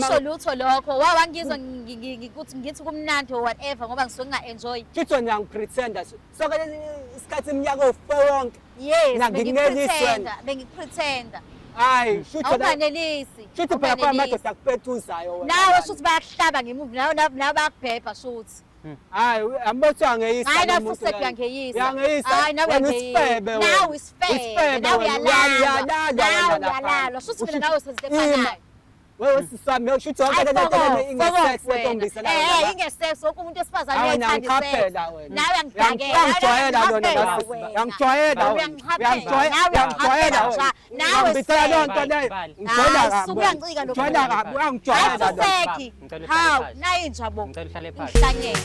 Akusho lutho lokho. Wawangizwa ukuthi ngithi kumnandi or whatever ngoba ngisuke nginga-enjoy. Shuthi wena uyangipretenda. Sonke isikhathi iminyaka owu-4 wonke. Yes, Mina ngikunelisi wena. bengikupretenda, bengikupretenda. Hayi, shuthi wena Awunganelisi. shuthi phela khona Awunganelisi. amadoda akupetuzayo wena. Nawe shuthi bayakuhlaba ngemuva, nawe bayakubhebha shuthi. Hayi, ambothi uyangeyisa Hayi lo nawe muntu futhi lana. uyangeyisa. Uyangeyisa. Hayi nawe Wena uyangeyisa. usifebe wena. Nawe isifebe, Usifebe nawe wena. uyalalwa. Uyalalwa Nawe wena lapha. uyalalwa. Shuthi mina nawe senze Ima. efanayo. Wewe sisi wami, shuthi yonke Hayi le nto fuck off, le fuck ingesex off wena. lentombisa la Eh, wena. ingesex wonke umuntu wesifazane Hayi wena uyayithanda isex. ngichaphela wena. Nawe uyangidakela. Uyangijwayela lona Uyangixhaphela la sisi. wena. Uyangijwayela wena. Uyangixhaphela. Nawe Uyangijwayela uyangixhaphela wena. nja. Nawe Uyangibisela leyo nto Bali, leyo. bali. Ngijwayela Hayi, kabi. suka uyangincika lo Ngijwayela muntu. kabi, uyangijwayela Hayi lo. fuseki. Ngicela uhlale Hawu, phansi. nayi inja bo. Ngicela uhlale phansi. Ngihlanyele.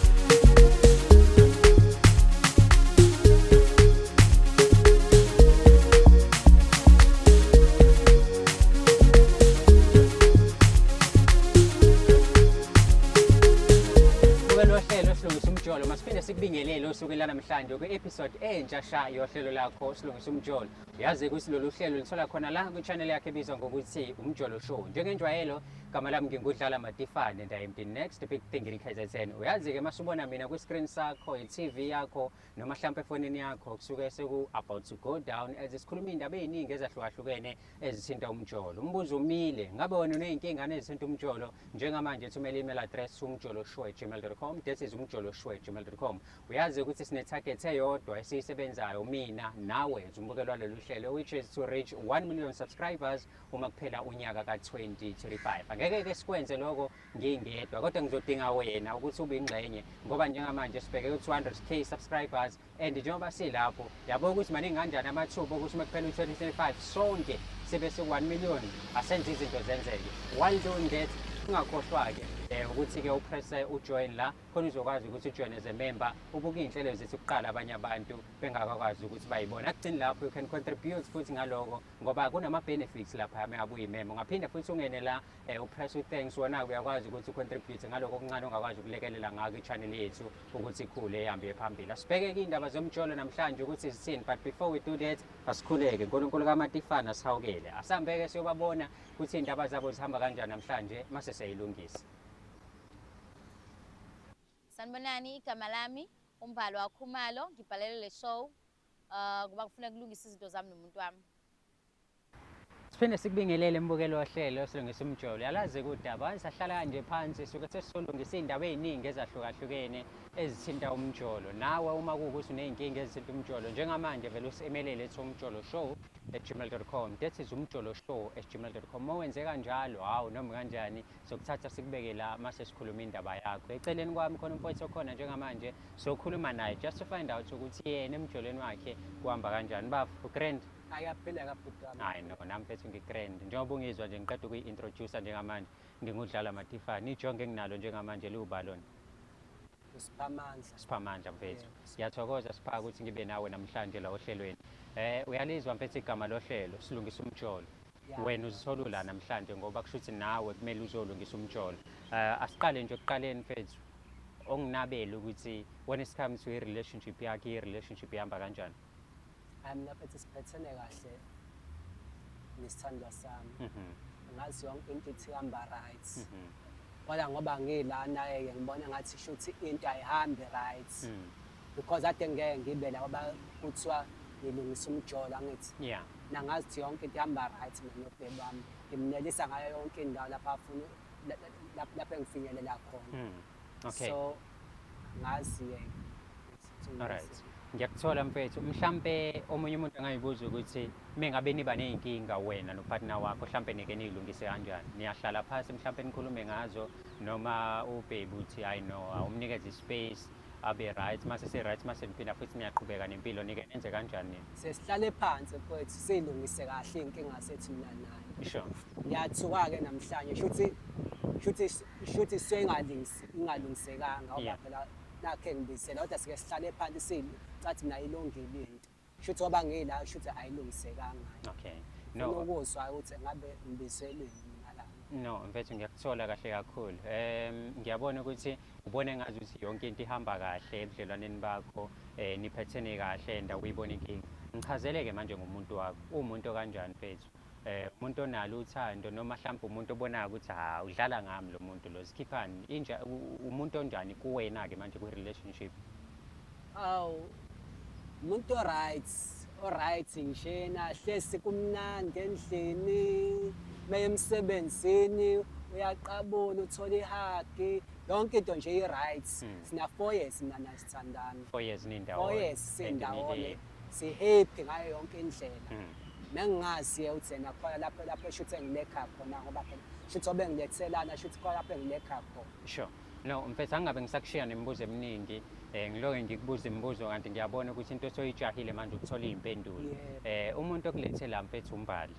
Bukela ohlelo Silungisa Umjolo. Masiphinde sikubingelele osukwini lanamhlanje kwi-episode entsha sha yohlelo lakho Silungisa Umjolo. Yazi ukuthi lolu hlelo lithola khona la kwi-channel yakhe ebizwa ngokuthi Umjolo Show. Njengenjwayelo, gama lami ngingudlala Matifane and I am the next big thing in KZN. Uyazi-ke masubona mina kwi-screen sakho, i-TV yakho noma hlampe efonini yakho kusuke seku about to go down as sikhuluma iy'ndaba ey'ningi ezahlukahlukene ezithinta umjolo. Umbuzo umile, ngabe wena uney'nkinga ezithinta umjolo? Njengamanje thumela i-email address umjoloshow@gmail.com. That is umjoloshow@gmail.com. Uyazi ukuthi sine-target eyodwa esiyisebenzayo mina nawe umbukelwa lolu hlelo, which is to reach 1 million subscribers uma kuphela unyaka ka-2025. Angeke-ke sikwenze lokho ngingedwa, kodwa ngizodinga wena ukuthi ube ingxenye ngoba njengamanje sibheke ku-200K subscribers and njengoba silapho yabo ukuthi maningi kanjani amathuba okuthi uma kuphela u-2025 sonke sibe siku-1 million. Asenze izinto zenzeke. While doing that, ungakhohlwa-ke ukuthi-ke upresse ujoin la khona uzokwazi ukuthi ujoin as a member, ubuke iy'nhlelo zethu kuqala abanye abantu bengakakwazi ukuthi bayibone. Akugcini lapho, you can contribute futhi ngaloko ngoba kunama-benefits lapha uma ngabe uyimember. Ungaphinde futhi ungene la upress u-thanks, wona uyakwazi ukuthi ucontribute ngaloko okuncane ongakwazi ukulekelela ngako i-channel yethu ukuthi ikhule ihambe phambili. Asibheke-ke iy'ndaba zomjolo namhlanje ukuthi zithini, but before we do that, asikhuleke. Nkulunkulu kaMatifana, sihawukele. Asihambeke siyobabona ukuthi iy'ndaba zabo zihamba kanjani namhlanje mase siyayilungisa. Sanibonani, igama lami uMbalo waKhumalo, ngibhalele le show kuba ngifuna ukulungisa izinto zami nomuntu wami. Siphinde sikubingelele mbukelo wohlelo Silungisa Umjolo. Yalazi kudaba sahlala kanje phansi suke sesisolungisa iy'ndaba ey'ningi ezahlukahlukene ezithinta umjolo. Nawe uma kuwukuthi uney'nkinga ezithinta umjolo njengamanje vele usi-emailele ethi umjoloshow@gmail.com. That is umjoloshow@gmail.com. Uma wenze kanjalo, hawu noma kanjani sokuthatha sikubeke la mase sikhuluma indaba yakho. Eceleni kwami khona umfowethu okhona njengamanje, sokhuluma naye just to find out ukuthi yena emjolweni wakhe kuhamba kanjani. Bafo, grand. Ayaphila bhuti wami. Hayi no, nami mfethu ngigrand. Njengoba ungizwa nje ngiqeda ukuyi-introduce njengamanje ngingudlala Matifane. Ijonge enginalo njengamanje liwubalona. Usiphamandla. Siphamandla mfethu. Ngiyathokoza Sipha ukuthi ngibe nawe namhlanje la ohlelweni. Uyalizwa mfethu igama lohlelo Silungisa Umjolo. Wena uzithola ula namhlanje ngoba kusho ukuthi nawe kumele uzolungisa umjolo. Asiqale nje ekuqaleni mfethu. Onginabele ukuthi when it comes to i-relationship yakhe, i-relationship ihamba kanjani? Hayi mina mfethu siphethene kahle nesithandwa sami. Ngazi yonke into ithi ihamba right. Kodwa ngoba ngilana-ke ngibona ngathi shuthi into ayihambi right. Because ade ngeke ngibe la ngoba kuthiwa ngilungisa umjolo angithi. Nangazi ukuthi yonke into ihamba right mina nobheki wami. Ngimnelisa ngayo yonke indawo lapho afuna lapho engifinyelela khona. So ngazi-ke. Alright. Ngiyakuthola mfethu. Mhlambe omunye umuntu angayibuza ukuthi mengabe niba ney'nkinga wena nopartner wakho mhlambe nike niyilungise kanjani? Niyahlala phansi mhlambe nikhulume ngazo noma ubaby uthi hayi no, awumnikeze ispace abe right, mase se right mase niphinda futhi niyaqhubeka nempilo, nike nenze kanjani nina? Sesihlale phansi mfowethu siyilungise kahle iy'nkinga zethu mina naye. Ngiyathuka-ke namhlanje shuthi isuke ingalungisekanga ngoba phela nakhe ngibizela kodwa sike sihlale phansi sicathi mina ilungile into. Shuthi ngoba ngila shuthi ayilungisekanga. Okay. No. Ukuzwa ukuthi ngabe ngibizelweni mina la. No, mfethu ngiyakuthola kahle kakhulu. Ngiyabona ukuthi ubone ngazi ukuthi yonke into ihamba kahle ebudlelwaneni bakho, niphethene kahle and awuyibona inkinga. Ngichazeleke manje ngomuntu wakho. Uwumuntu kanjani mfethu? Umuntu onalo uthando noma mhlawumbe umuntu obonayo ukuthi ha udlala ngami lo muntu lo, sikhiphani inja umuntu onjani kuwena-ke manje kwi-relationship? Awu, umuntu o-right, o-right njena, hlezi kumnandi endlini, meye emsebenzini uyaqabula, uthola i-hug, yonke into nje i-right. Sina 4 years mina naye sithandana. 4 years 4 nindawonye. years and sindawonye, si-happy ngayo yonke indlela. Mengingazi-ke ukuthi yena khona lapho eshuthi engilekha khona, ngoba phela shuthi obengilethelana, shuthi khona lapho engilekha khona. Sure. No, mfethu, angabe ngisakushiya nemibuzo eminingi. Ngiloke ngikubuza imibuzo kanti ngiyabona ukuthi into osoyijahile manje ukuthola iy'mpendulo. Yebo. Umuntu okulethe la, mfethu, uMbali.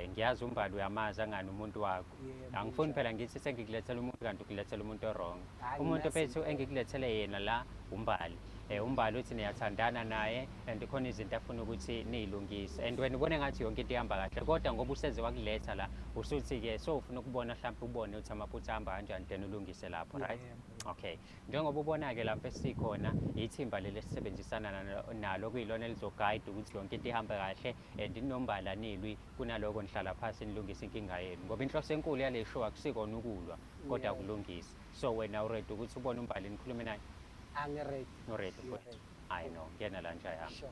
Ngiyazi uMbali uyamazi angani umuntu wakho. Yebo, Angifuni njalo. phela ngithi sengikulethela umuntu kanti ukulethela umuntu o-wrong. Hhayi, Umuntu ngiyazi mfethu impela. engikulethele yena la uMbali. Umbali uthi niyathandana naye and khona izinto afuna ukuthi niyilungise. And wena ubone ngathi yonke into ihamba kahle, kodwa ngoba useze wakuletha la usuthi-ke so ufuna ukubona mhlawumbe ubone ukuthi amaphutha ahamba kanjani, then ulungise lapho, right? Yebo. Okay. Njengoba ubona-ke lapho esikhona ithimba leli esisebenzisana nalo kuyilona elizo-guide ukuthi yonke into ihambe kahle and inombala nilwi, kunaloko nihlala phasi nilungise inkinga yenu, ngoba inhloso enkulu yale show akusikona ukulwa kodwa ukulungisa. So wena u-ready ukuthi ubone uMbali, nikhulume naye? Angi-ready. U-ready futhi? Ngi-ready. Hayi no, ngena la nja yami. Sure.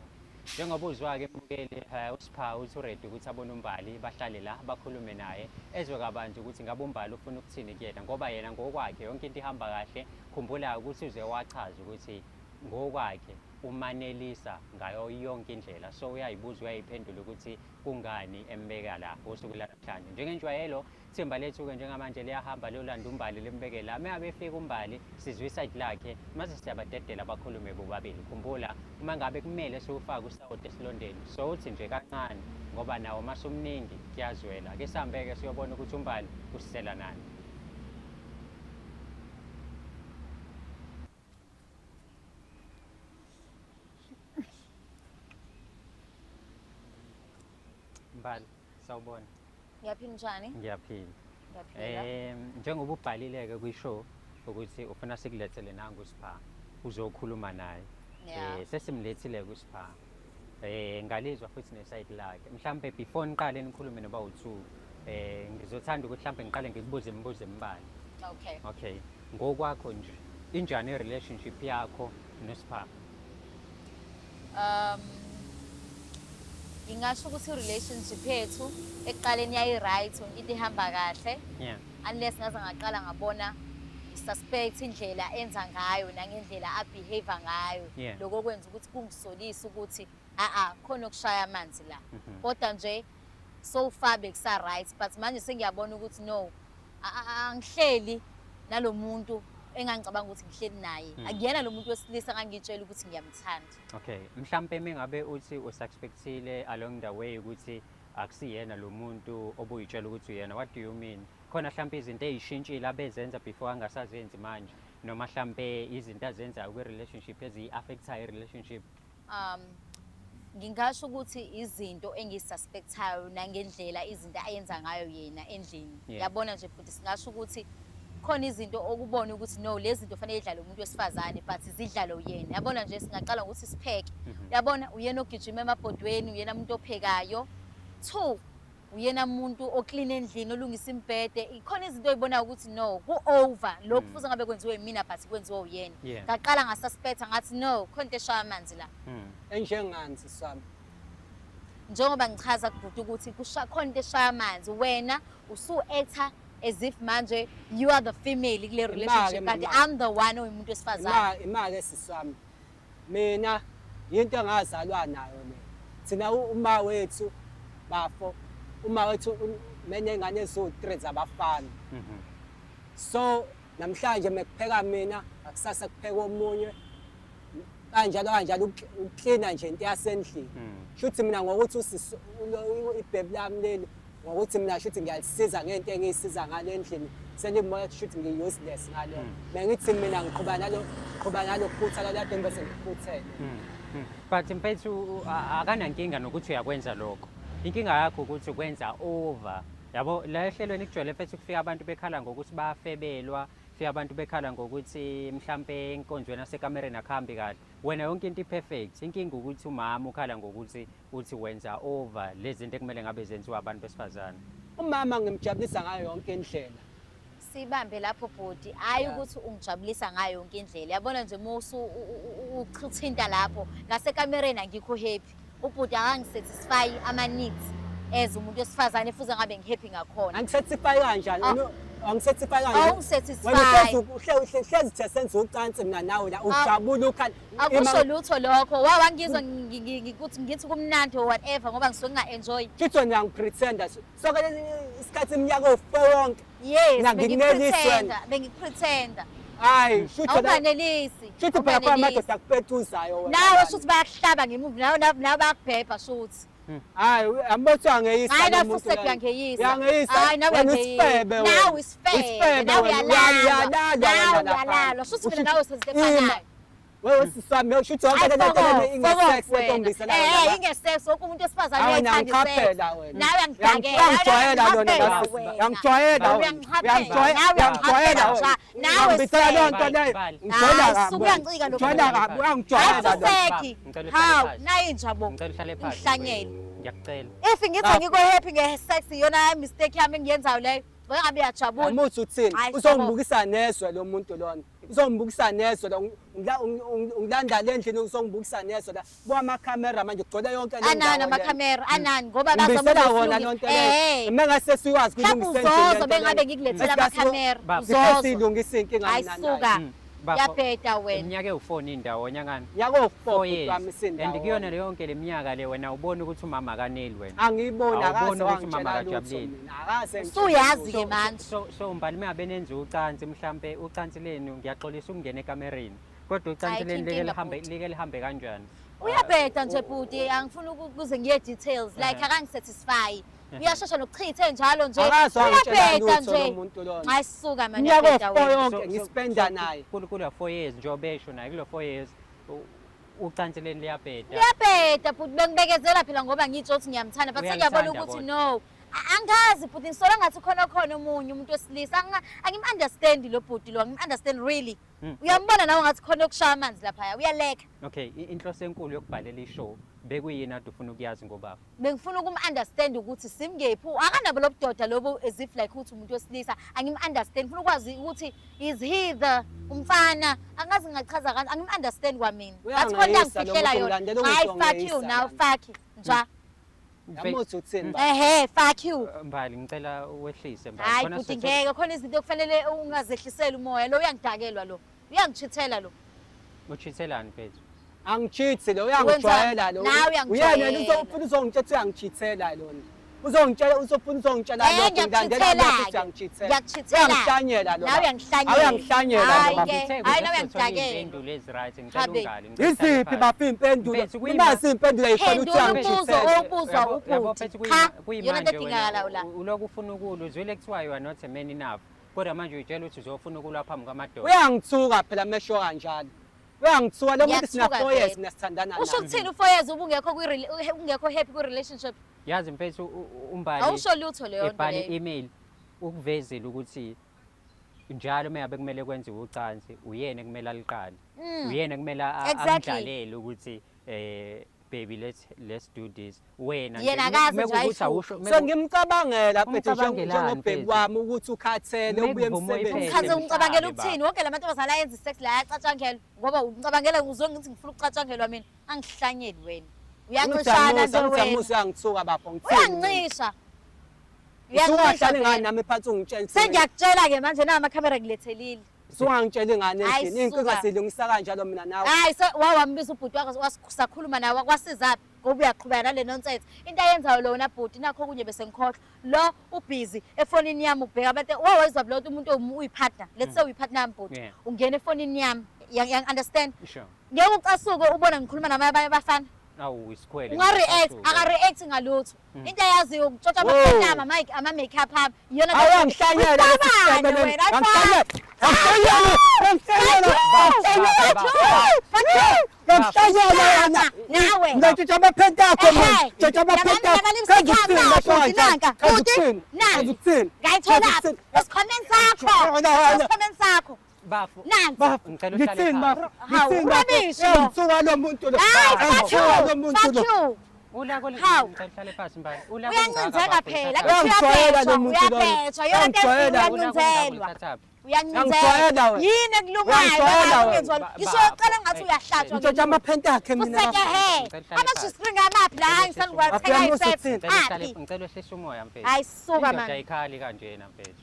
Njengoba uzwa-ke mbukeli, uSipha uthi u-ready ukuthi abone uMbali, bahlale la bakhulume naye, ezwe kabanzi ukuthi ngabe uMbali ufuna ukuthini kuyena, ngoba yena ngokwakhe yonke into ihamba kahle. Khumbula ukuthi uze wachaza ukuthi ngokwakhe umanelisa ngayo yonke indlela, so uyayibuza uyayiphendula ukuthi kungani embeka la usuku lanamhlanje. Njengenjwayelo, ithimba lethu-ke njengamanje liyahamba liyolanda uMbali, limbeke la. Uma befika uMbali sizwe i-side lakhe, mase siyabadedela bakhulume bobabili. Khumbula, uma ngabe kumele siwufake usawoti esilondeni, so uthi nje kancane, ngoba nawo masumningi kuyazwela. Ake sihambe-ke siyobona ukuthi uMbali usisela nani. Mbali, sawubona. Ngiyaphila, njani? Ngiyaphila. Ngiyaphila. Njengoba ubhalile-ke kwi-show ukuthi ufuna sikulethele nangu uSipha uzokhuluma naye. Sesimlethile kuSipha. Ngalizwa futhi ne-side lakhe. Mhlambe before niqale nikhulume noba u2, ngizothanda ukuthi mhlambe ngiqale ngikubuze imibuzo embalwa. Okay. Okay. Ngokwakho nje, injani i-relationship yakho noSipha? Ngingasho ukuthi i-relationship yethu ekuqaleni yayi-right, yonke into ihamba kahle. Unless ngaze ngaqala ngabona suspect indlela enza ngayo nangendlela a-behave ngayo. Lokho kwenza ukuthi kungisolise ukuthi a khona okushaya amanzi la. Kodwa nje so far bekusa right, but manje sengiyabona ukuthi no, angihleli nalomuntu engangicabanga ukuthi ngihleli naye. Akuyena lo muntu wesilisa engangitshela ukuthi ngiyamthanda. Okay, mhlambe mengabe uthi u-suspectile along the way ukuthi akusiyena lo muntu obuyitshela ukuthi uyena, what do you mean? Khona mhlambe izinto ey'shintshile abezenza before angasazenzi manje, noma mhlambe izinto azenzayo kwi-relationship eziyi-affectayo i-relationship? Ngingasho ukuthi izinto engisuspectayo nangendlela izinto ayenza ngayo yena endlini. Yabona nje futhi singasho ukuthi khona izinto okubona ukuthi no, lezi zinto fanele idlale umuntu wesifazane but zidlalo yena. Yabona nje singaqala ngokuthi sipheke. Yabona uyena ogijima emabhodweni, uyena umuntu ophekayo. Two, uyena umuntu o-clean endlini, olungisa imibhede. Ikhona izinto oyibonayo ukuthi no, ku-over lokhu, futhi ngabe kwenziwe yimina but kwenziwe uyena. Ngaqala ngasuspecta ngathi no, khona into eshaya amanzi la. Enjengani, sisami? Njengoba ngichaza kubhuti ukuthi khona into eshaya amanzi, wena usu-acta as if manje you are the female kule relationship, kanti mama. I'm the one oyimuntu wesifazane. Ima-ke sisami, mina yinto engazalwa nayo le. Thina uma wethu bafo, uma wethu menengane eziwu-3 zabafana. So namhlanje mekupheka mina, akusasa kupheka omunye, kanjalo kanjalo, ukuklina nje into yasendlini. Shuthi mina ngokuthi usisi ibhebi lami leli, ngokuthi mina shuthi ngiyalisiza ngento engiyisiza ngale endlini, sengimbona shuthi ngiyi-useless ngalo. Bengithi mina ngiqhuba nalo, qhuba nalo kuphutha lade ngibe sengikuphuthele. But mfethu, akanankinga nokuthi uyakwenza lokho. Inkinga yakho ukuthi ukwenza over. Yabo la ehlelweni kujwayele mfethu kufika abantu bekhala ngokuthi bayafebelwa, kufika abantu bekhala ngokuthi mhlampe enkonzweni yasekamereni akuhambi kahle. Wena yonke into i-perfect. Inkinga ukuthi umama ukhala ngokuthi uthi wenza over lezi zinto ekumele ngabe zenziwa abantu besifazane. Umama ngimjabulisa ngayo yonke indlela. Sibambe lapho bhuti, hhayi ukuthi ungijabulisa ngayo yonke indlela. Yabona nje uma usuchithinta lapho ngasekamereni angikho happy. Ubhuti akangisatisfy ama-needs as umuntu wesifazane futhi ngabe ngihappy ngakhona. Angisatisfy kanjani? Ah. Angisatisfy kanjani? Awungisatisfy. Wena uhlezi uhlezi thina senza ucansi mina nawe la ujabula ukhala. Akusho lutho lokho. Wawangizwa ukuthi ngithi kumnandi or whatever ngoba ngisuke nginga-enjoy. Futhi wena uyangipretenda. Sonke isikhathi iminyaka ewu-4 wonke. Yes, Mina ngikunelisi wena. bengikupretenda, bengikupretenda. Hayi, shuthi wena- Awunganelisi. shuthi phela khona awunganelisi. amadoda akupetuzayo wena. Nawe shuthi bayakuhlaba ngemuva, nawe bayakubhebha shuthi. Hayi, ambothi uyangeyisa Hayi lo nawe muntu futhi lona. uyangeyisa. Uyangeyisa. Hayi nawe Wena uyangeyisa. usifebe wena. Nawe isifebe, Usifebe nawe wena. uyalalwa. Uyalalwa Nawe wena lapha. uyalalwa. Shuthi mina Ushuthi- nawe senza into Ima. efanayo. Wewe sisi wami, ushuthi yonke Hayi le nto fuck lena off, fuck ingesex off wena. lentombisa Eh, ingesex wonke umuntu wesifazane Hayi wena uyayithanda isex. ngiqaphela wena. Nawe uyangidakela. Uyangijwayela lona Nawe la sisi. wena. Uyangijwayela wena. Uyangiqhaphela. Uyangijwayela. Nawe Uyangijwayela uyangiqhaphela wena. nja. Nawe Uyangibisela leyo nto Bali, leyo. bali. Ngijwayela Hayi, kabi. suka uyangincika lo Ngijwayela muntu. kabi. Uyangijwayela Hayi lona. fuseki. Ngicela uhlale Hawu, phansi. nayi inja bo. Ngicela uhlale phansi. Ngihlanyele. Ngiyakucela. If ngithi angikho happy nge-sex iyona mistake yami engiyenzayo leyo. Ngoba ngabe uyajabula. Amuthi uthini? Hayi, Uzongibukisa nezwe lo muntu lona. Uzongibukisa nezwe lo. Ungilanda le ndlini uzongibukisa nezwe la. Buka amakhamera manje kugcwele yonke le Anani ndawo le. amakhamera, anani ngoba Ngibisela bazama wona lonto Eh. leyo. Uma ngase sikwazi Mhlawumbe ukulungisa endlini uzozo lento bengabe leyo. ngikulethela Esikazi- amakhamera. Baba. Uzozo. Siyilungisa inkinga Hayi mina naye. suka. Bafo, Uyabheda wena. Iminyaka ewu-4 nindawonye angani? Nyaka Four owu-4 years. wami sindawo. And kuyona le yonke le minyaka le wena ubona ukuthi umama akaneli wena. Angiyiboni akaze Awuboni ukuthi umama wangitshela lutho akajabulile. mina. Akaze ngitshela Usuyazi lutho. ke manje. So Mbali uma ngabe nenza ucansi mhlampe ucansi lenu ngiyaxolisa ukungena ekamereni. Kodwa ucansi Ayikho lenu like inkinga, lihambe bhuti. like lihambe kanjani? Uyabheda nje bhuti, angifuni ukuze ngiye details like akangisatisfy. Uyashesha nokuchitha njalo nje. Akaze wangitshela Uyabheda lutho lo nje. muntu lona. Hayi suka manje Iminyaka uyabheda ewu-4 wena. yonke ngispenda naye. Kulo 4 years njengoba esho naye kulo 4 years ucansi lenu liyabheda. Liyabheda bhuti, bengibekezela phela ngoba ngitsho ukuthi ngiyamthanda but sengiyabona Uyalithanda ukuthi kodwa. no. Angazi bhuti, ngisola ngathi khona khona omunye umuntu wesilisa. Angim-understand lo bhuti lo, angim-understand really. Uyambona nawe ngathi khona okushaya amanzi laphaya, uyaleka. Okay, inhloso enkulu yokubhalela ishow bekuyini ade ufuna ukuyazi ngobaba? Bengifuna ukum-understand ukuthi simngephi, akanabo lobu doda lobu as if like ukuthi umuntu wesilisa, angim-understand. Ngifuna ukwazi ukuthi is he the umfana, angazi ngingachaza kanjani, angim-understand kwamina. Ngathi khona into Uyangeyisa lo angifihlela muntu, yona. ngilandela ukuthi Hayi fuck you ungeyisa now, lana. fuck you. Nja. Yamuthi uthini baba? Ehhe, fuck you. Mbali ngicela wehlise Mbali. Hayi Khona bhuti sizothola- ngeke, khona izinto okufanele ungazehliseli umoya. Lo uyangidakelwa lo. Uyangichithela lo. Uchithelani mfethu? Angichithi lo, uyangijwayela lo. Nawe uyangijwayela. Uyena yena uzofuna uzongitshela ukuthi uyangijithela lona. Uzongitshela uzofuna uzongitshela Eh, lokho ngilandela lokho ngiyakuchithela-ke. ukuthi uyangijithela. Ngiyakuchithela. Uyangihlanyela lo. Nawe uyangihlanyela. Uyangihlanyela lo Hayi baba. ke. Ngithe Hayi, nawe ukuze sizothola uyangidakelwa. iy'mpendulo ezi-right, ngicela Habe. ungali, ngicela uhlale Iziphi phansi. bafika impendulo? Mfethu, kuyima- Nazi impendulo eyifana ukuthi Phendula umbuzo uyangijithela. owubuzwa Yabo ubhuti. mfethu, Cha, iyona into kuyimanje edingakalayo la. wena uloku ufuna ukulwa, uzwile kuthiwa you are not a man enough. Kodwa manje uyitshela ukuthi uzofuna ukulwa phambi kwamadoda. Uyangithuka phela mesho kanjalo. Uyangithuka lo muntu sina Ngiyakuthuka 4 years vele. mina sithandana Usho naye. ukuthini u-4 years ubungekho ungekho happy kwi-relationship? Yazi mfethu uMbali Awusho lutho leyo nto ebhala leyo. i-email ukuvezile ukuthi njalo uma ngabe kumele kwenziwe ucansi uyena kumele aliqale. Uyena kumele amdlalele ukuthi baby let's do this. Wena nje, Yena akaze nje mekuwukuthi ayihluphe. awusho, Sengimcabangela mfethu Umcabangelani, njengobheki mfethu? wami ukuthi ukhathele ubuye Mekuvuma emsebenzini. iphethe. Umkhathi umcabangela Mhlabe, ukuthini? baba. Wonke la mantombazane ayenza isex la ayacatshangelwa ngoba umcabangela uzwe ngithi ngifuna ukucatshangelwa mina. Angihlanyeli wena. Uyancishana nje wena. Angithi uyangithuka bafo ngithini? Uyangincisha. Uyangincisha. Usungahlali ngani vele. nami phansi ungitshela. Sengiyakutshela ke manje na amakhamera ngilethelile. Usungangitshela ingane Hayi, endlini. Inkinga suka. silungisa kanjalo mina nawe. Hayi so wawambiza ubhuti wakho sakhuluma nawe kwasizaphi ngoba uyaqhubeka nale nonsense. Into ayenzayo lona bhuti nakho okunye bese ngikhohlwa. Lo ubhizi efonini yami ubheka abantu wawezwa lo umuntu uyipartner. Let's say uyipartner yami bhuti. Ungena efonini yami. You understand? Sure. Ngeke ucasuke ubona ngikhuluma namanye abafana. Awu isikhwele. Unga-react, ngicasuke. aka-react ngalutho. Into ayaziyo ukutshontsha Wow. amafoni ami, ama-makeup ami. Iyona Awu uyangihlanyela lesi Usabane sifebe lena. wena, Uyangihlanyela. Uyangihlanyela. Uyangihlanyela. Ba, ba, ba, Uyangihlanyela. Ngiyakuhlanyela wena. Nawe. Ngitshintsha amaphenti akho mina. Tshintsha amaphenti akho. Lama-lipstick akho, bhuti, nanka. Bhuti, nansi. Ukuthini? Ngayithola esikhwameni sakho. Esikhwameni sakho. Bafo. Nansi. Bafo. Ngicela uhlale Ngithini phansi. bafo? Hawu, Ngithini bafo? rubbish lo. Uyangithuka lo muntu lo. Hayi, fuck Uyangithuka you. lo muntu Fuck lo. you. Ulako Hawu. ngicela uhlale phansi mbali. Ulako Uyancinzeka phela. Uyangijwayela lo muntu lo. Uyabhejwa. Yona into Uyangijwayela. uyancinzelwa. Uyangijwayela Uyancinzelwa. wena. Yini ekulumayo? Uyangijwayela wena. Ungenziwa Ngisho uqala ngathi uyahlatshwa. Ngitshintsha amaphenti akhe mina. Useke he. Ama-G-string amaphi la ngisandiwathenga Uyamuzwa iset. uthini? Aphi? Ngicela wehlise umoya mfethu. Hayi suka Indoda man. ayikhali kanjena mfethu.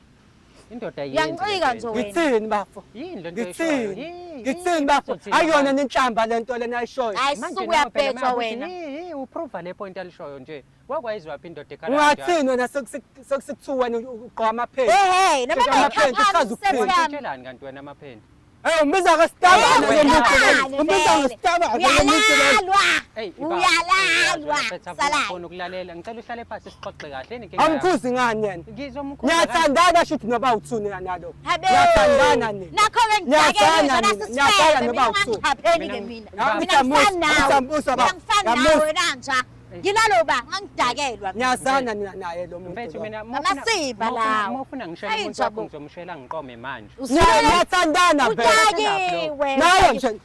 Indoda ayenzi Uyangiqika le nto nje wena. Ngithini bafo? Yini le nto oyishoyo? Ngithini? Yini? Ngithini bafo? Uzothini Akuyona manje? nenhlamba lento lena ayishoyo. Hayi Manje suka nawe phela uyabhejwa uma wena. uthi, "Yi, yi, uprova le point alishoyo nje. Wakwayizwaphi indoda ekhala kanjalo?" Ungathini wena sekusikuthiwa wena ugqoka amaphenti? Hey, noma Tshintsha amaphenti, make-up uchaze ami ukuthini. set yami. Utshelani kanti wena amaphenti? Hey, umbiza ngesitabane lo muntu Uyalwa, lo. Umbiza ngesitabane lo muntu lo. Uyalalwa. Eyi, Uyalalwa. Salayo. Ufuna ukulalela. Ngicela uhlale phansi sixoxe kahle. Yini inkinga yakho? Angikhuzi ngani yena? Ngizomkhuza Niyathandana shuthi noba uthuni nalo. Habe. Niyathandana nina. Nakho-ke Niyazana ngidakele nina, niyazana nina noba uthuni. ungangichapheli ke mina. Mina Mina ngifani nawe. Ngisambusa Mina ba. ngifani nawe nanja. Ngilalo ba ngangidakelwa. mina. Niyazana nina naye lo muntu. Mfethu lo. mina Amasimba lawo. Uma ufuna ngishele Ayi, umuntu wakho Jabu. ngizomshela ngiqome manje. Usukela Niyathandana vele. udakiwe. Nawe nje. Hayi,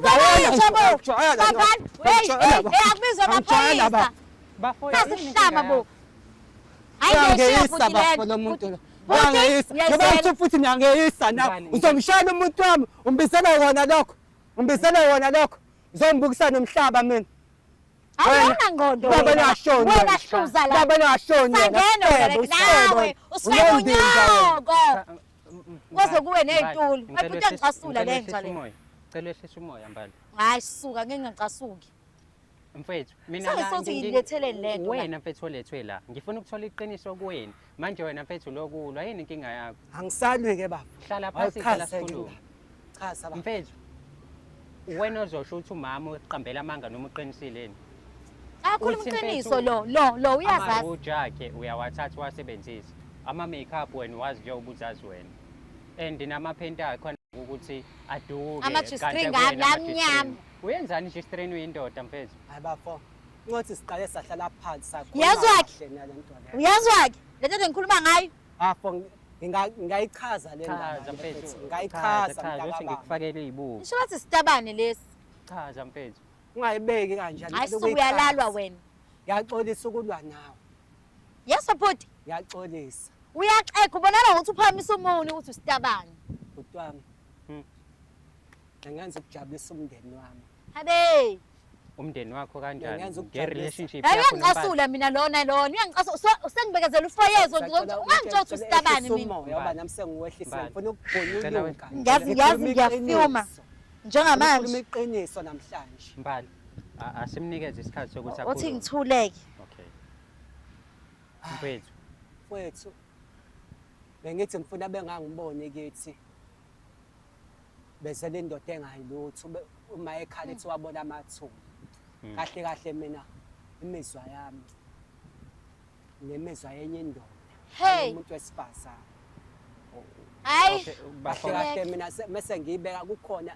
Ngawena nje, Jabu. ngiyakujwayela lo. Babani, hey, Ngiyakujwayela hey, ba. hey, akubizwe Ngiyakujwayela amaphoyisa. ba. Bafo Nasi yini inkinga sihlama bo. yakho? Hayi ngishiya Uyangeyisa futhi bafo lento. lo muntu lo. Futhi, Uyangeyisa. Ngoba uyayizela. uthi futhi ngiyangeyisa na. Ngani? Uzomshayela umuntu wami, umbizela wona lokho. Umbizela wona lokho. Uzombukisa nomhlaba mina. Hayi Wena. awunangqondo Baba wena. nashoni Wena wena. hluza la. Baba nashoni wena. Sangena wena Usifebe, nawe. usifebe. Usifebe Unondindwa wena. unyoko. Kuze kuwe ney'tulo. Ngicela Hayi, futhi uyangicasula le nja le. Ngicela wehlise umoya mbali. Hayi suka ngeke ngingacasuki. Mfethu, mina Sengisothi la ngiletheleni le nto la. Wena mfethu olethwe la. Ngifuna ukuthola iqiniso kuwena. Manje wena mfethu lokulwa yini inkinga yakho? Angisalwi ke baba. Hlala phansi cela Awuchaze ke sikhulume. indaba. Chaza baba. Mfethu, wena ozosho ukuthi umama uqambela amanga noma uqinisile yini? Akhuluma Uthi iqiniso mfethu, lo lo lo uyazazi. Amaruja akhe uyawathatha uwasebenzise. Ama-makeup wena wazi njengoba uzazi wena. And namaphenti akhe ukuthi aduke. Ama-G-string kanti akuwena ami ama-G-string. amnyama. Uyenzani i-G-string uyindoda mfethu? Hayi bafo. Ngothi siqale sahlala phansi sakhuluma Uyezwa ke? kahle nale nto le. Uyezwa ke? Le nto engikhuluma ngayo. Bafo ngingayichaza le ndaba. Chaza mfethu. mfethu. Ngingayichaza Chaza, uthi mntakababa. ngikufakele iy'buko. Ngisho bathi sitabane lesi. Chaza mfethu. Ungayibeki kanjani. Hayi suka uyalalwa wena. Ngiyaxolisa ukulwa nawe. Yes bhuti. Ngiyaxolisa. Uyaxega ubonakala ngokuthi uphakamisa umunwe ukuthi usitabane. Bhuti wami. Ngingenza ukujabulisa umndeni wami. Habe. Umndeni wakho kanjani? Ngiyenza ukujabulisa. Nge-relationship Hayi yakho nomfana. uyangicasula mina lona lona uyangicasula usengibekezela ufoyezo ungangitshela ukuthi usitabane mina. Umoya ngoba nami sengiwehlisa Mbali. ngifuna ukubhonyuluka. Ngiyazi ngiyazi ngiyafuma njengamanje. Ngikhuluma iqiniso namhlanje. Mbali, asimnikeze isikhathi sokuthi Othi akhulume. ngithuleke. Okay. Mfethu, Mfethu. Bengithi ngifuna bengangiboni kithi. Bezele indoda engayilutho uma ekhala ethi wabona amathumba. Kahle kahle mina imizwa yami nemizwa yenye indoda. Hey. Umuntu wesifazane. Hayi. okay, Kahle bafo kahle mina mese ngiyibeka kukhona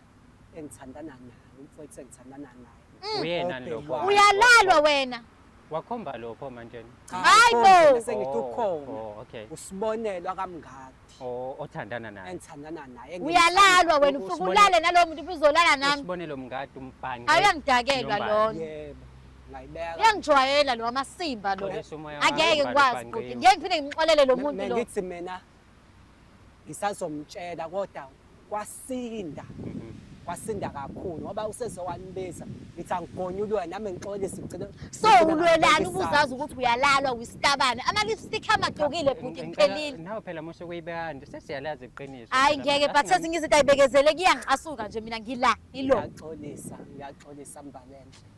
engithandana naye, umfowethu engithandana naye. uyena lokho. Uyalalwa wena. Wakhomba lokho manje. Cha, Hayi ukhona, bo. Sengithi ukhona. Oh, okay. Usibonelwa kamngadi Oh, othandana naye. engithandana naye. Uyalalwa wena ufike Usibone- ulale nalowo muntu ubuzolala nami. Usibonelo mngadi umbhanqe. Hayi uyangidakelwa lona. Yebo. Ngayibeka. Uyangijwayela lo amasimba lo. Xolisa umoya wakho, Angeke Mbali, ngikwazi ubhanqiwe. bhuti. Ngeke ngiphinde ngimxolele lo muntu lo. Bengithi mina ngisazomtshela kodwa kwasinda. Kwasinda kakhulu ngoba usezowanibiza ngithi angigonyulwe nami ngixolise ngicela. So ulwelani ubuzazi ukuthi uyalalwa uyisitabane. Ama-lipstick amagqokile bhuti ngiphelile. Nawe phela mose kuyibeka nje sesiyalazi iqiniso. Hayi ngeke but ezinye izinto ayibekezele kuyangicasuka nje mina ngila ilo. Ngiyaxolisa, ngiyaxolisa Mbalenhle.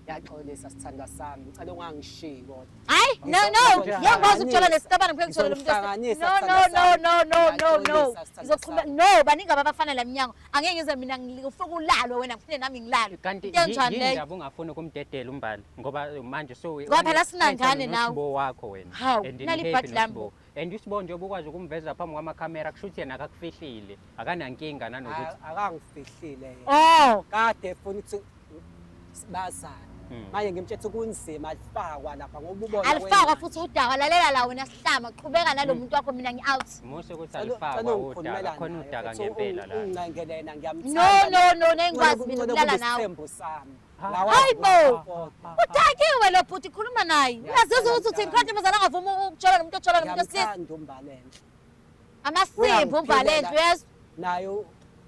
Ngiyaxolisa sithandwa sami. Ngicela ungangishiyi kodwa. Hayi no no ngiyakwazi ukujola nesitabane ngifike ngijole lo muntu. Ngizokuhlanganisa, No no sithandwa no sami. no no no no. Ngizoqhubeka no baningi abafana la mnyango. Angeke ngize mina ngifuna ulalwe wena ngiphinde nami ngilalwe. Kanti Into enjani leyo? yindaba ungafuni ukumdedela uMbali ngoba manje so Ngoba phela sinangane nawe. Usibo wakho wena. Hawu, And nali ni-happy ibhadi lami. noSibo. And uSibo njengoba ukwazi ukumveza phambi kwamakhamera kusho ukuthi yena akakufihlile. Akanankinga nanokuthi Akangifihlile yena. Oh, Kade efuna ukuthi bazane. Manje ngimtshela ukuthi kunzima alifakwa lapha ngoba ubona alifakwa futhi udaka lalela la wena sihlama qhubeka nalo muntu wakho mina ngi-out. Musa ukuthi alifakwa udaka khona udaka ngempela la. Ungincengelena ngiyamthanda. No no no nengikwazi mina ukulala nawe. Isithembu sami. Ha. Hayi bo! Udakiwe lo bhuti khuluma naye. Uyazizwa ukuthi uthini khona intombazane angavuma ukujola nomuntu ojola nomuntu wesilisa. Ngiyamthanda uMbalenhle. Amasimba uMbalenhle uyezwa? Nayo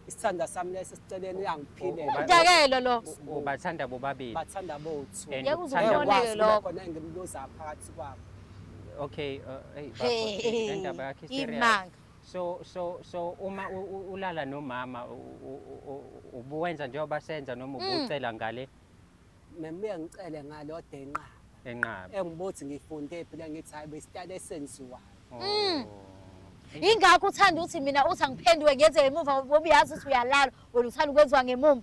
isithanda sami lesi siceleni uyangiphilela. Udakelo lo. Ubathanda bobabili. Bathanda bothu. And Ngeke uze uthanda uboneke lokho. Khona engimluza phakathi kwabo. Okay, hey bafo, le ndaba yakho i-serious. Imanga. So uma ulala nomama ubuwenza njengoba senza noma ubucela ngale Membuye ngicele ngalo enqaba. enqaba. Engibuthi ngifunde phi le ngithi hayi besitale esenziwayo. Oh. Ingakho uthanda ukuthi mina uthi angiphenduke ngenze ngemuva ngoba uyazi ukuthi uyalala wena uthanda ukwenziwa ngemuva.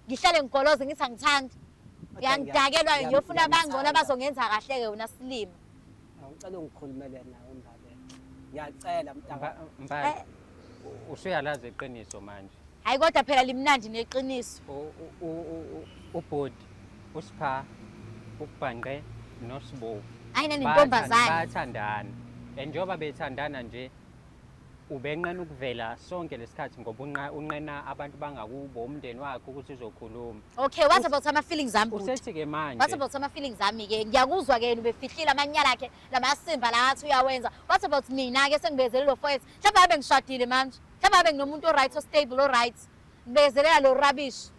Ngihlale ngigoloze ngithi angithandi. Uyangidakelwa ngiyofuna abangcono abazongenza kahle-ke wena silima. Ngicela ungikhulumele nawe Mbalenhle. Ngiyacela mntaka. Mbali, usuyalazi iqiniso manje. Hayi kodwa phela limnandi neqiniso. Ubhodi, uSipha, uBhanqe noSibo. Hayi nanentombazane. Bayathandana. And njengoba bethandana nje ubenqena ukuvela sonke lesikhathi ngoba unqena abantu bangakubo umndeni wakhe ukuthi uzokhuluma. Okay, what about ama feelings ami bhuti? Usethi-ke manje What about ama feelings ami ke? Ngiyakuzwa ke yena ubefihlile amanyala akhe lamasimba la athi uyawenza. What about mina ke sengibekezele lo forex? Mhlawumbe abe ngishadile manje. Mhlawumbe abe nginomuntu o-right o-stable o-right. Ngibekezelela lo rubbish.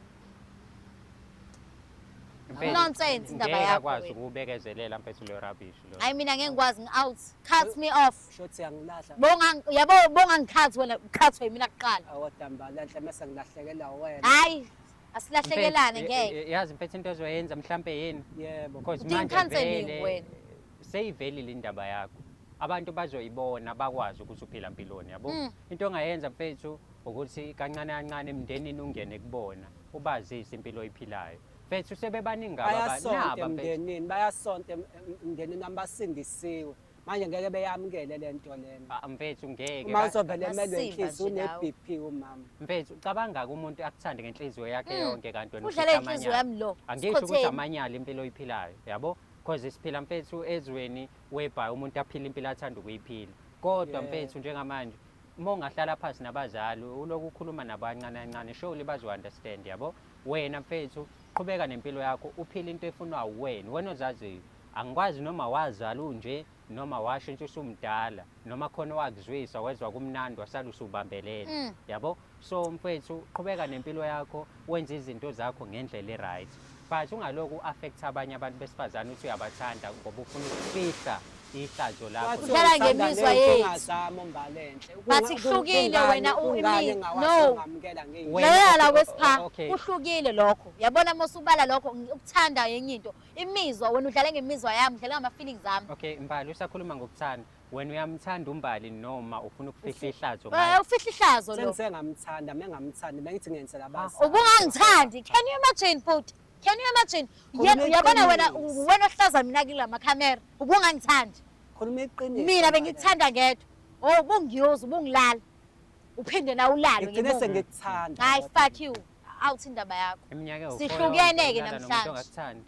Mfethu, Nonsense indaba ngeke yakho akwazi wena. ukubekezelela mfethu lo rubbish lo. Hayi mina ngeke ngikwazi ngi-out. Cut me off. Shothi yangilahla. Bonga yabo bongangikhathi wena ukhathwe yimina kuqala. Akodwa Mbalenhle mase ngilahlekelwa wena. Hayi asilahlekelane Mfethu, ngeke. yazi mfethu into ozoyenza mhlampe yini? Yebo. Because Udinga manje i-counselling vele wena. seyivelile indaba yakho. Abantu bazoyibona bakwazi ukuthi uphila mpiloni yabo. Into ongayenza mfethu ukuthi kancane kancane emndenini ungene kubona ubazise impilo oyiphilayo. Mfethu sebebaningi Bayasonta naba mfethu. emndenini, bayasonta emndenini wami basindisiwe. Manje ngeke beyamukele le nto lena. Ah, mfethu ngeke. Uma uzovele emelwe Masimba inhliziyo nje lawo. une-BP umama. Mfethu cabanga umuntu akuthande ngenhliziyo yakhe yonke kanti wena Udlala ufihla inhliziyo amanyala. yami lo. Angisho ukuthi Sikhotheni. amanyala impilo oyiphilayo, yabo? Because siphila mfethu ezweni whereby umuntu aphila impilo athanda ukuyiphila. Kodwa Yeah. mfethu njengamanje uma ungahlala phansi nabazali uloku ukhuluma nabo kancane kancane surely bazo-understand yabo. Wena mfethu qhubeka nempilo yakho uphile into efunwa uwena, wena ozaziyo. Angikwazi noma wazala unje noma washintsha usumdala noma khona owakuzwisa wezwa kumnandi wasala usubambelela yabo. So mfethu qhubeka nempilo yakho wenze izinto zakho ngendlela e-right but ungaloku u-affect abanye abantu besifazane uthi uyabathanda ngoba ufuna ukufihla ihlazo lakho. Wathi Udlala ungithanda ngemizwa ney'nkinga yethu. zami uMbalenhle. Bathi kuhlukile wena, Kungani engakwazi no. ukungamukela ngey'nkinga? Wena- Lalela la okay, wesipha okay. kuhlukile lokho. Yabona mose ubala lokho ukuthanda yenye into. Imizwa wena udlala ngemizwa yami, udlala ngama feelings ami. Okay Mbali usakhuluma ngokuthanda wena uyamthanda uMbali noma ufuna ukufihla ihlazo Eh ngaye? ufihla ihlazo lo. Sengise ngamthanda, mengamthandi, bengithi ngenzela abazali. Ubungangithandi. Can you imagine bhuti? Can you imagine? Khuluma Uyabona wena iqiniso. wena ohlaza mina kula makhamera. Ubungangithandi. Khuluma iqiniso. Mina bengikuthanda ngedwa. Oh ubungiyuza ubungilala. Uphinde na ulale Ngigcine ngemuva. sengikuthanda. Hayi kodwa. fuck you. Out indaba yakho. Iminyaka ewu-four Sihlukene-ke yonke ulala nomuntu namhlanje. ongakuthandi.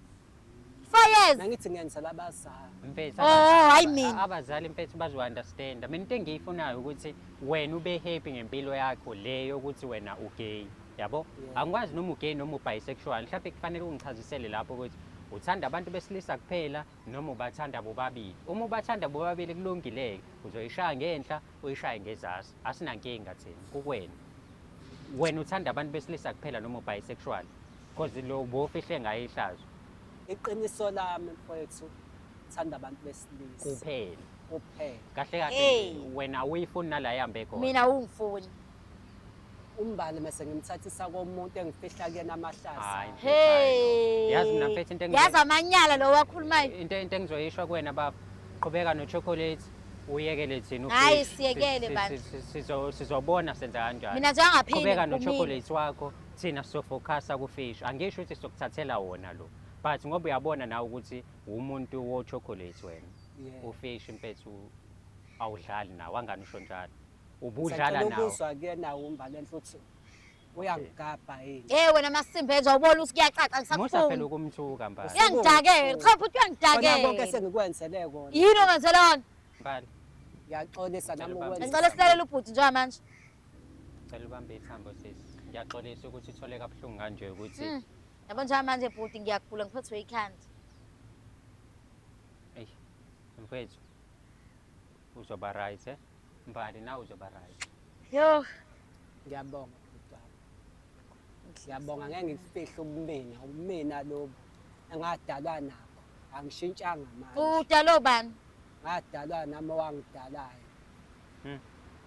4 years. Bengithi ngenzela abazali. Mfethu, Oh, hayi mina. abazali mfethu bazo-understand. Mina into engiyifunayo ukuthi wena ube happy ngempilo yakho le yokuthi wena ugay, yabo? Yeah. Angikwazi noma ugay noma ubisexual. Mhlawumbe kufanele ungichazisele lapho ukuthi uthanda abantu besilisa kuphela noma ubathanda bobabili. Uma ubathanda bobabili kulungile-ke, uzoyishaya ngenhla, uyishaye ngezasi. Asinankinga thina, kukwena. Wena uthanda abantu besilisa kuphela noma ubisexual. Because lo bofihle ngayo ihlazo Iqiniso lami mfowethu, thanda abantu besilisa kuphela. kuphela. Kahle kahle Hey. nje, wena awuyifuni nala ihambe khona. Mina ungifuni. Umbali mase ngimthathisa komuntu engifihla kuyena amahlazo. Hayi, Hey. Yazi mina mfethu into Yazi amanyala lo wakhulumayo. Into engizoyisho kuwena baba, qhubeka no-chocolate, Uyekele thina Hhayi, ufish. siyekele bandla. Sizobona senza kanjani. Mina nje angaphinde Qhubeka ngiphumile. no-chocolate wakho, thina sizofocusa kufish. Angisho ukuthi sizokuthathela wona lo, but ngoba uyabona nawe ukuthi umuntu wo-chocolate wena. Yeah. Ufish mfethu awudlali nawo, angani usho njalo. Ubudlala Ngisacela nawo. ukuzwa kuyena uMbalenhle ukuthi uyangigabha yini. Eh wena masimbe nje awubona ukuthi kuyacaca Musa phela ngisakufuni. ukumthuka Mbali. Uyangidakela. Cha futhi Khona konke uyangidakela. sengikwenzele kona. Yini ongenzela yona? Mbali, Ngiyaxolisa nami Ngicela ubambe. ukwenza. Ngicela silalele ubhuti njengamanje. cela ubambe ithambo sisi. Ngiyaxolisa ukuthi uthole kabuhlungu kanje ukuthi Yabo njengamanje bhuti ngiyagula ngiphethwe ikhanda. Eyi, mfethu uzoba right eh? Mbali nawe uzoba right. Yo. Ngiyabonga bhuti wami. Ngiyabonga ngeke ngikufihle ubumina, ubumina lobu engadalwa nakho. Angishintshanga manje. Udalo bani? Ngadalwa nami owangidalayo.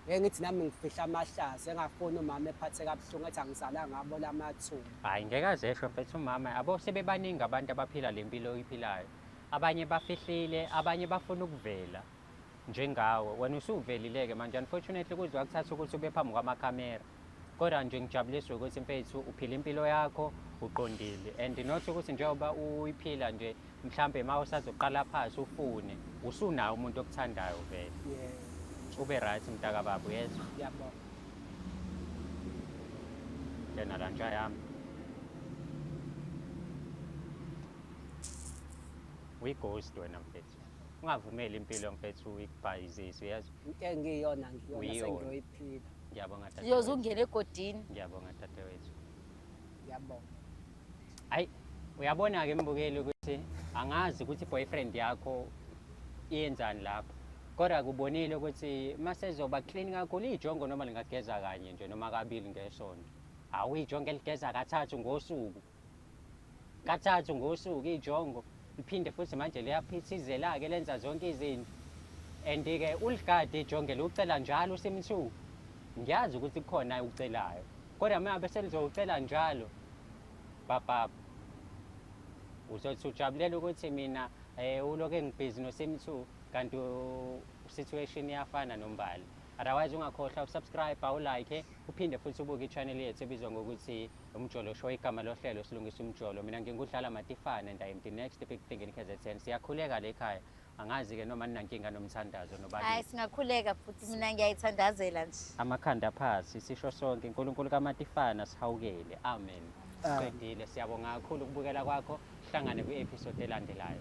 Ngeke ngithi nami ngifihla amahlazo engafuni umama ephathe kabuhlungu ethi angizalanga ngabo lamathumbu. Hayi ngeke azesho mfethu umama abo sebebaningi abantu abaphila le mpilo oyiphilayo. Abanye bafihlile, abanye bafuna ukuvela njengawe. Wena usuvelile-ke manje unfortunately kuze wakuthatha ukuthi ube phambi kwamakhamera. Kodwa nje ngijabuliswa ukuthi mfethu uphila impilo yakho uqondile and not ukuthi njengoba uyiphila nje mhlambe uma usazoqala phansi ufune usunawo umuntu okuthandayo vele. Yeah, Ube right mntakababa uyezwa? ngiyabonga. Ngena la nja yami. Uyi-ghost wena mfethu. Ungavumeli impilo mfethu ikubhayizise uyezwa? Into engiyona ngiyona Uyiyona. sengiyoyiphila. Ngiyabonga Uyoze dadewethu. ungene egodini. Ngiyabonga dadewethu. Ngiyabonga. Hayi, uyabona-ke mbukeli ukuthi angazi ukuthi i-boyfriend yakho iyenzani lapho. Kodwa kubonile ukuthi masezoba clean kakhulu ijongo noma lingageza kanye nje noma kabili ngesonto. Awu ijongo eligeza kathathu ngosuku. Kathathu ngosuku ijongo liphinde futhi manje liyaphithizela-ke lenza zonke izinto. And-ke uligade ijongo liwucela njalo uSim2. Ngiyazi ukuthi kukhona ucelayo. Kodwa uma ngabe selizowucela njalo bababa uzothi ujabulela ukuthi mina ulokhu engibhizi noSim2 kanti situation iyafana noMbali. Otherwise ungakhohlwa usubscribe, awulike, uphinde futhi ubuke i-channel yethu ebizwa ngokuthi Umjolo Show, igama lohlelo silungisa umjolo. Mina ngingudlala Matifana and I am the next big thing in KZN. Siyakhuleka le ekhaya. Angazi-ke noma ninankinga nomthandazo Hayi nobabili. singakhuleka futhi mina ngiyayithandazela nje. Amakhanda phasi sisho sonke uNkulunkulu kaMatifana sihawukele. Amen. Amen. Siqedile. Siyabonga kakhulu ukubukela kwakho. Sihlangane kwi-episode elandelayo.